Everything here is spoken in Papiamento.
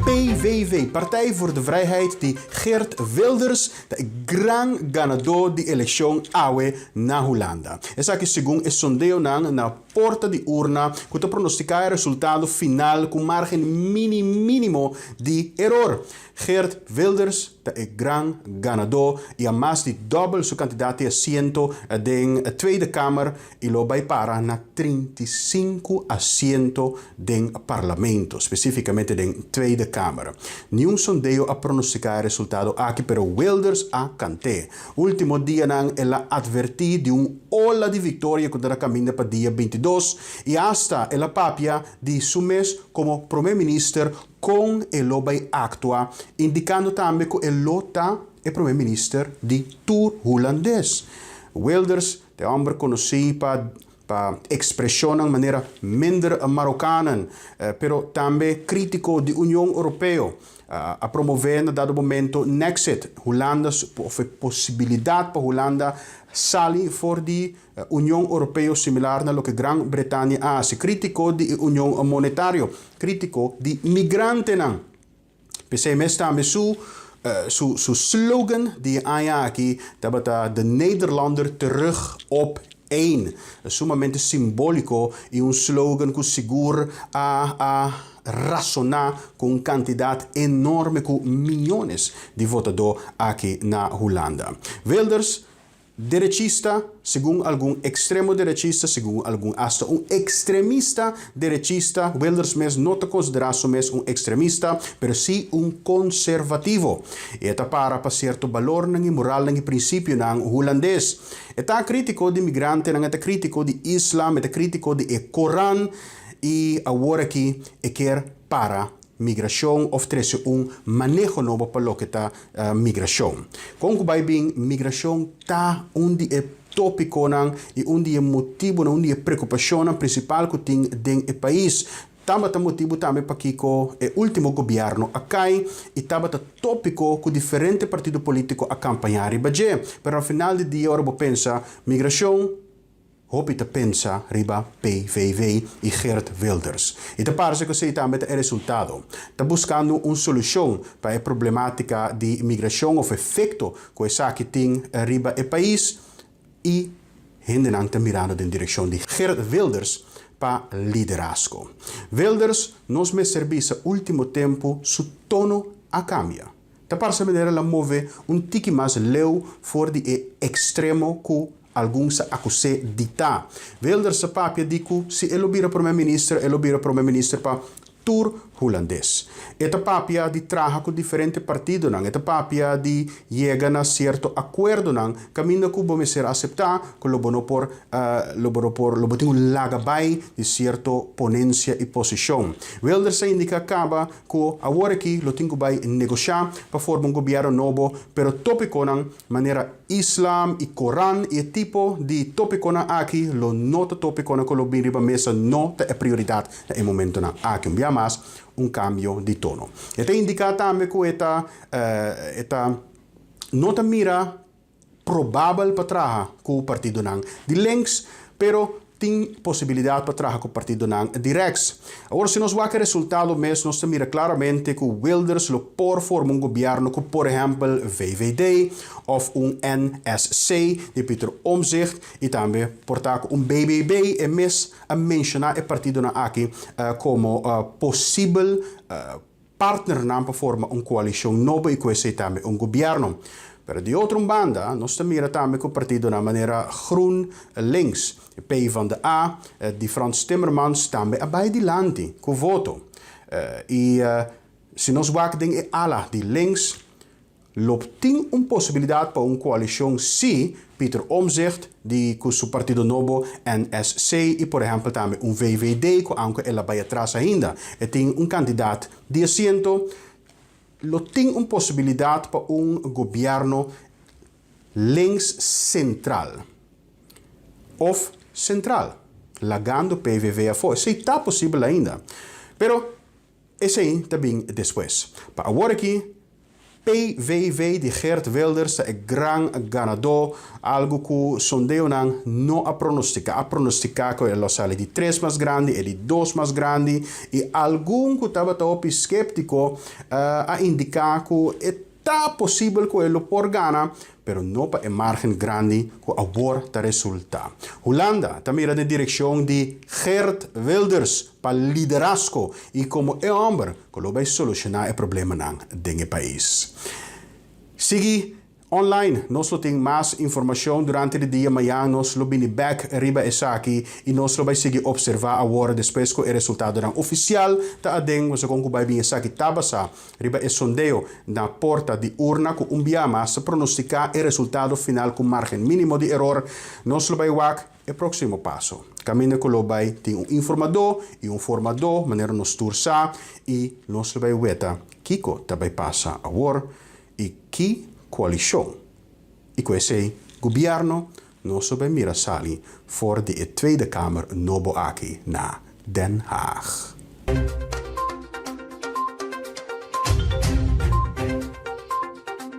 PVV, Partij voor de Vrijheid, di Geert Wilders ta e gran ganadó di elekshon awe na Hulanda. Esaki segun e sondeonan na porta di urna ku ta pronostiká e resultado final ku márgen mini mínimo di eror. Geert Wilders ta e gran ganadó i a mas di dòbel su kantidat di asiento den Tweede Kamer i lo bai para na 35 asiento den Parlamento, spesífikamente den Tweede Kamer. Niun sondeo a pronostiká e resultado aki pero Wilders a kant'é. Último dianan el a atvertí di un ola di viktoria ku ta na kaminda pa dia 22 i asta el a papia di su mes komo Promé Minister Kon e lo bai aktua, indikando tambe ku e lo ta e prome minister di tur Hulandes. Wilders ta e hòmber konosí pa pa ekspreshonnan manera minder Marokanen, pero tambe krítiko di Union Oropeo. A promové na dado momento Nexit, Hulanda òf e posibilidat pa Hulanda sali for di Union Oropeo similar na loke Gran Bretania a hasi, krítiko di e union monetario, krítiko di migrantenan. P'esei mes tambe su su su slogan di e aña aki tabata De Nederlander terug op één. Sumamente simbóliko i un slogan ku sigur a a rasoná ku un kantidat enorme ku miyones di votadó aki na Hulanda. Wilders Derechista, segun algun ekstremo derechista, segun algun asta un ekstremista derechista, Wilders mes no ta konsiderá su mes un ekstremista, pero sí un konservativo. E ta para pa sierto balornan i moralnan i prinsipionan hulandes. E ta krítiko di migrantenan, e ta krítiko di islam, e ta krítiko di e Koran i awor aki e kier para migrashon òf trese un maneho nobo pa loke ta migrashon. Kon ku bai bin migrashon ta un di e tópikonan i un di e motibunan, un di e preokupashonnan prinsipal ku tin den e pais. Tabata motibu tambe pakiko e último gobièrnu a kai i tabata tópiko ku diferente partido polítiko a kampañá riba dje. Pero al final di dia ora bo pensa migrashon, Hopi ta pensa riba PVV i Geert Wilders. I ta parse ku esei tambe ta e resultado. Ta buskando un solushon pa e problematika di migrashon òf efekto ku esaki tin riba e pais i hendenan ta mirando den direkshon di Geert Wilders pa liderazgo. Wilders nos mester bisa ultimo tempu su tono a kambia. Ta parse manera el a move un tiki mas leu for di e ekstremo ku algun sa akus'é di ta. Wilders sa papia di ku si e lo bira prome minister, e lo bira prome minister pa tur hulandes. E ta papia di traha ku diferente partidonan, e ta papia di yega na sierto akuerdonan kaminda ku bo mester aseptá ku lo bo no por lo bo no por lo bo tin ku laga bai di sierto ponensia i posishon. Wilders a indiká kaba ku awor aki lo tin ku bai negoshá pa forma un gobièrnu nobo, pero tópikonan manera Islam i Koran i e tipo di tópikonan aki lo no ta tópikonan ku lo bin riba mesa, no ta e prioridat na e momentonan aki. Un bia mas, un kambio di tono. E ta indiká tambe ku e ta e ta no ta mira probabel pa traha ku partidonan di links, pero tin posibilidat pa traha ku partidonan di rèks. Awor si nos wak e resultado mes nos ta mira klaramente ku Wilders lo por forma un gobièrnu ku por ehèmpel VVD òf un NSC di Pieter Omtzigt i tambe por ta ku un BBB. E mes a menshoná e partidonan aki komo posibel partnernan pa forma un koalishon nobo i ku esei tambe un gobièrnu. Pero di otro un banda nos ta mira tambe ku partidonan manera Groen Links, P van de A, di Frans Timmermans tambe a bai dilanti ku voto. I si nos wak den e ala di links, Lo tin un posibilidat pa un koalishon si Pieter Omtzigt di ku su partido nobo NSC i por ehèmpel tambe un VVD ku aunke el a bai atras ainda e tin un kandidat di asiento, lo tin un posibilidat pa un gobièrnu links sentral òf sentral lagando PVV afó. Esei ta posibel ainda pero esei ta bin despues. Pa awor aki. PVV di Geert Wilders ta e gran ganadó, algu ku sondeonan no a pronostiká. A pronostiká ku e lo sali di tres mas grandi, e di dos mas grandi i algun ku tabata hopi sképtiko a indiká ku e ta posibel ku e lo por gana, pero no pa e márgen grandi ku awor ta resultá. Hulanda ta mira den direkshon di Geert Wilders pa liderazgo i komo e hòmber ku lo bai solushoná e problemanan den e pais. Sigui online, nos lo tin mas informashon durante di dia. Mañan nos lo bini bèk riba esaki i nos lo bai sigui opservá awor despues ku e resultadonan ofisial ta aden. Boso kon ku bai bin esaki ta basá riba e sondeo na porta di urna ku un bia mas ta pronostiká e resultado final ku márgen mínimo di eror. Nos lo bai wak e próksimo paso. Kaminda ku lo bai tin un informadó i un formadó, manera nos tur sa, i nos lo bai weta kiko ta bai pasa awor i ki koalishon i ku esei gobièrnu nos lo bai mira sali for di e Tweede Kamer nobo aki na Den Haag.